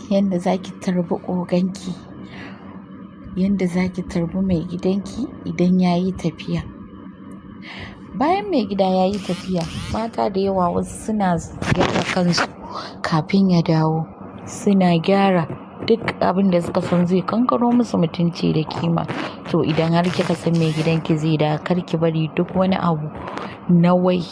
Yanda za ki tarbi oganki, yanda za ki tarbi maigidanki idan ya yi tafiya. Bayan maigida ya yi tafiya, mata da yawa wasu suna gyara kansu kafin ya dawo. Suna gyara duk abin da suka san zai kankaro musu mutunci da kima. To idan har kika san maigidanki zai dawo, kar ki bari duk wani abu na wai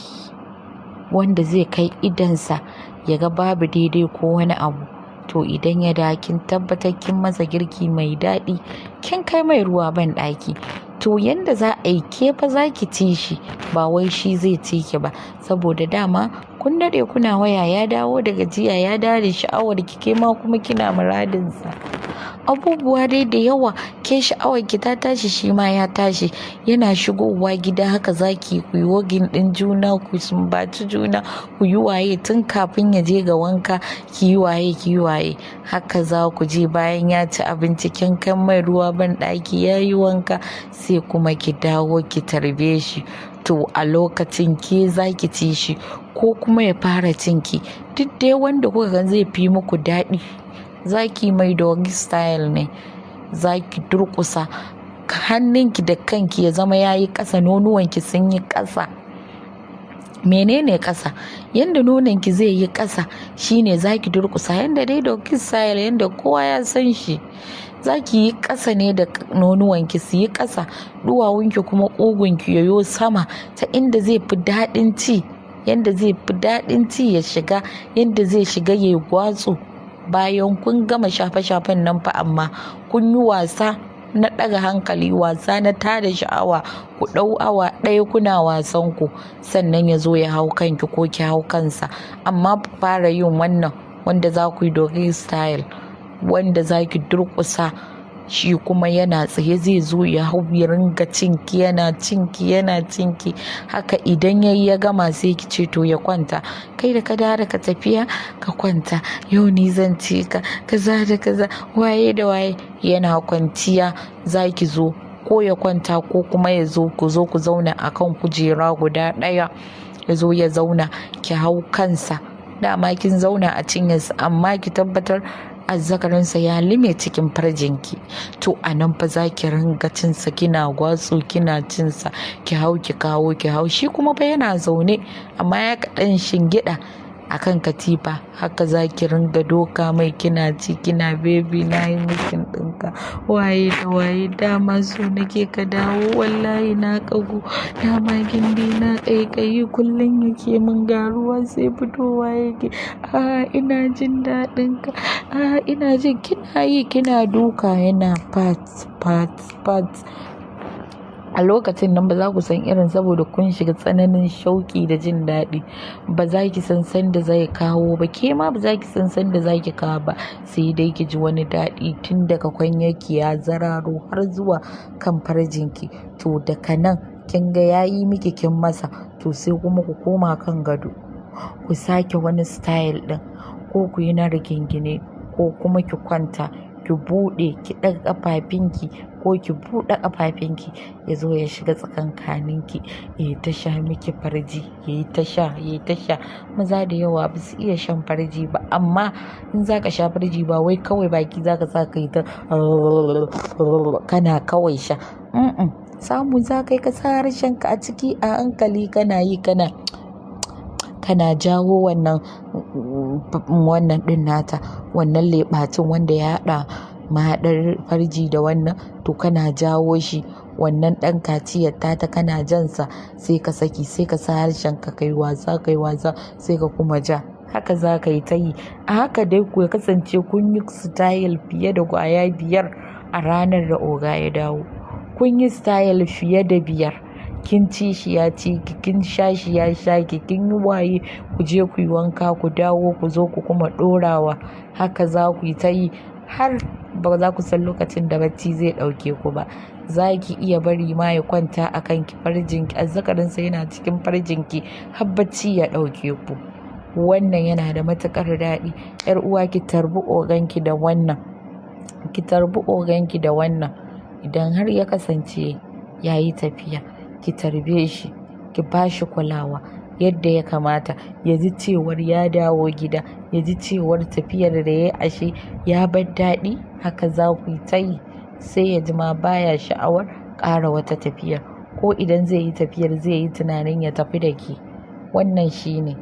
wanda zai kai idonsa ya ga babu daidai ko wani abu. To idan ya dawo kin tabbatar kin masa girki mai daɗi, kin kai mai ruwa banɗaki. To yanda za a yi ke fa za ki ci shi ba wai shi zai ci ki ba. Saboda dama kun daɗe kuna waya, ya dawo daga jiya, ya dawo da sha'awar ki, ke ma kuma kina muradinsa. Abubuwa dai da yawa, ke sha'awar ki ta tashi, shi ma ya tashi. Yana shigowa gida haka za ki yi hugging ɗin juna, ku sumbaci juna, ku yi waye tun kafin ya je ga wanka, ki yi waye, ki yi waye. Haka za ku je bayan ya ci abinci, kin kai mai ruwa banɗaki, ya yi wanka, sai kuma ki dawo ki tarbe shi. To a lokacin ke za ki ci shi ko kuma ya fara cin ki. Duk dai wanda kuka ga zai fi muku daɗi. Za ki mai doggy style ne. Za ki durƙusa hannunki da kanki ya zama ya yi ƙasa, nonuwanki sun yi ƙasa. Menene ƙasa? Yanda nononki zai yi ƙasa shine za ki durƙusa. Yanda dai doggy style yanda kowa ya san shi. Za ki yi ƙasa ne da nonuwanki su yi ƙasa, ɗuwawunki kuma ƙugunki ya yo sama ta inda zai fi daɗin ci, yanda zai fi daɗin ci ya shiga, yanda zai shiga yayi gwatsu. Bayan kun gama shafe shafen nan fa, amma kun yi wasa na ɗaga hankali, wasa na tada sha'awa, ku ɗau awa ɗaya kuna wasan ku, sannan ya zo ya hau kanki ko ki hau kansa. Amma fara yin wannan wanda za ku yi doggy style, wanda za ki durƙusa, shi kuma yana tsaye, zai zo ya hau ya ringa cinki, yana cinki, yana cinki. Haka idan yayi ya gama, sai ki ce to ya kwanta. Kai da ka dawo daga tafiya, ka kwanta, yau ni zan ci ka, kaza da kaza, waye da waye. Yana kwanciya za ki zo, ko ya kwanta ko kuma ya zo, ku zo ku zauna a kan kujera guda ɗaya. Ya zo ya zauna, ki hau kansa. Dama kin zauna a cinyarsa, amma ki tabbatar azzakarinsa ya lime cikin farjinki. To a nan fa za ki ringa cinsa, kina gwatsu, kina cinsa, ki hau ki kawo, ki hau. Shi kuma fa yana zaune amma ya kaɗan shingiɗa a kan katifa. Haka za ki ringa doka mai, kina ci, kina "Baby, na yi missing ɗinka, waye da waye, dama so nake ka dawo, wallahi na ƙagu, dama gindi na ƙaiƙayi kullum yake min, garuwa sai fitowa yake, a ina jin daɗin ka, a ina jin." Kina yi kina duka, yana pat pat pat. A lokacin nan ba za ku san irin, saboda kun shiga tsananin shauƙi da jin daɗi, ba za ki san sanda zai kawo ba, ke ma ba za ki san sanda za ki kawo ba, sai dai ki ji wani daɗi tun daga kwanyarki ya zararo har zuwa kan farjinki. To daga nan kin ga ya yi miki, kin masa, to sai kuma ku koma kan gado, ku sake wani style ɗin, ko ku yi na rigingine, ko kuma ki kwanta, ki buɗe, ki ɗaga ƙafafunki ko ki buɗe ƙafafunki, ya zo ya shiga tsakankaninki, ya yi ta sha miki farji, ya yi ta sha, ya yi ta sha. Maza da yawa ba su iya shan farji ba, amma in za ka sha farji, ba wai kawai baki za ka sa ka yi ta kana kawai sha. Samu za ka yi ka sa harshenka a ciki a hankali, kana yi kana jawo wannan ɗin nata, wannan leɓatun wanda ya haɗa mahaɗar farji da wannan. To kana jawo shi, wannan ɗan kaciyar tata, kana jansa, sai ka saki, sai ka sa harshen ka, kai wasa, kai wasa, sai ka kuma ja. Haka za ka yi ta yi. A haka dai ku kasance kun yi style fiye da ƙwaya 5 a ranar da oga ya dawo. Kun yi style fiye da 5. Kin ci shi, ya ci ki, kin sha shi, ya sha ki, kin yi waye. Ku je ku yi wanka, ku dawo, ku zo ku kuma ɗorawa. Haka za ku yi ta yi har ba za ku san lokacin da bacci zai ɗauke ku ba. Za ki iya bari ma ya kwanta a kanki, farjinki, azzakarinsa yana cikin farjinki, har bacci ya ɗauke ku. Wannan yana da matuƙar daɗi. 'Yar uwa, ki tarbi oganki da wannan, ki tarbi oganki da wannan. Idan har ya kasance ya yi tafiya, ki tarbe shi, ki ba shi kulawa. yadda ya kamata. Ya ji cewar ya dawo gida, ya ji cewar tafiyar da ya yi ashe ya bar daɗi. Haka za ku yi ta yi sai ya ji ma baya sha'awar ƙara wata tafiyar. Ko idan zai yi tafiyar zai yi tunanin ya tafi da ke. Wannan shine.